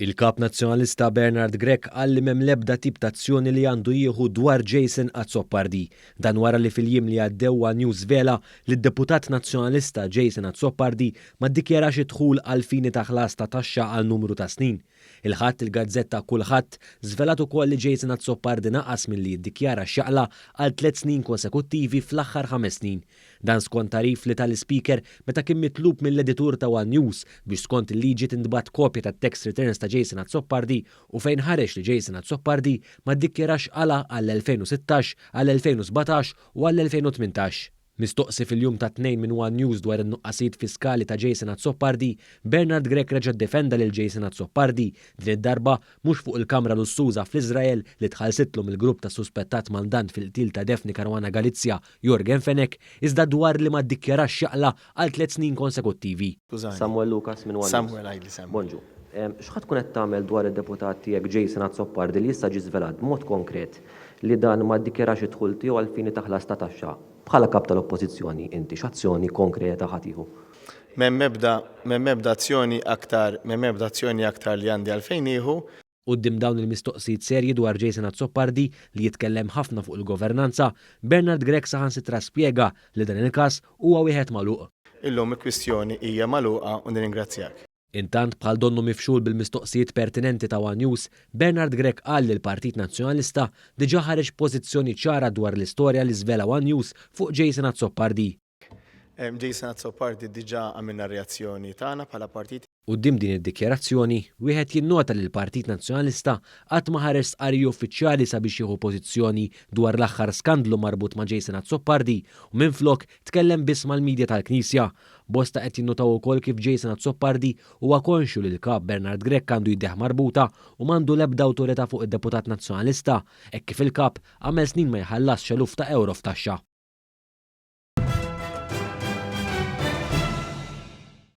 Il-Kap Nazzjonalista Bernard Grech qal li m'hemm l-ebda tip ta' azzjoni li għandu jieħu dwar Jason Azzopardi. Dan wara li fil-jiem li għaddew One News żvela li d-deputat Nazzjonalista Jason Azzopardi ma ddikjarax id-dħul għall-fini ta' ħlas ta' taxxa għal numru ta' snin. Il-Ħadd il-gazzetta Kulħadd żvelat ukoll li Jason Azzopardi naqas milli jiddikjara x'jaqla' għal tlett snin konsekuttivi fl-aħħar ħames snin. Dan skont tagħrif li ta l-Ispeaker meta kien mitlub mill-editur ta' one News biex skont il-liġi tintbagħat kopja tat-tax returns ta' Jason Azzopardi u fejn ħareġ li Jason Azzopardi ma ddikjarax qala għall-2016, għall-2017 u għall-2018. Mistoqsi fil-jum tat-Tnejn minn one News dwar in-nuqqasijiet fiskali ta' Jason Azzopardi, Bernard Grech reġa' ddefenda lil Jason Azzopardi, din id-darba mhux fuq il-kamra lussuża fl-Iżrael li tħallsitlu mill-grupp tas-suspettat mandant fil-qtil ta' Daphne Caruana Galizia, Yorgen Fenech, iżda dwar li ma ddikjarax x'jaqla' għal tlett snin konsekuttivi. Skużani. Samuel Lucas minn One News. Samuel, għidli Samuel. Bonġu. X'ħa tkun qed tagħmel dwar id-deputat tiegħek Jason Azzopardi li issa ġie żvelat b'mod konkret li dan ma ddikjarax id-dħul tiegħu għall-fini ta' ħlas ta' taxxa? Bħala Kap tal-Oppożizzjoni inti x'azzjoni konkreta ħa tieħu? M'hemm ebda, m'hemm ebda azzjoni aktar, m'hemm ebda azzjoni aktar li għandi għalfejn nieħu. Quddiem dawn il-mistoqsijiet serji dwar Jason Azzopardi li jitkellem ħafna fuq il-governanza, Bernard Grech saħansitra spjega li dan il-każ huwa wieħed magħluq. Illum il-kwistjoni hija magħluqa u nirringrazzjak. Intant, bħal donnu mifxul bil-mistoqsijiet pertinenti ta' one News, Bernard Grech qal li l-Partit Nazzjonalista diġà ħareġ b'pożizzjoni ċara dwar l-istorja li żvela one News fuq Jason Azzopardi. Jason Azzopardi diġà għamilna r-reazzjoni tagħna bħala partit. Quddiem din id-dikjarazzjoni, wieħed jinnota li l-Partit Nazzjonalista qatt ma ħareġ stqarrija uffiċjali sabiex jieħu pożizzjoni dwar l-aħħar skandlu marbut ma' Jason Azzopardi u minflok tkellem biss mal-media tal-Knisja. Bosta qed jinnutaw ukoll kif Jason Azzopardi huwa konxju li l-Kap Bernard Grech għandu jdejh marbuta u m'għandu l-ebda awtorità fuq id-deputat Nazzjonalista hekk kif il-Kap għamel snin ma jħallasx eluf ta' ewro f'taxxa.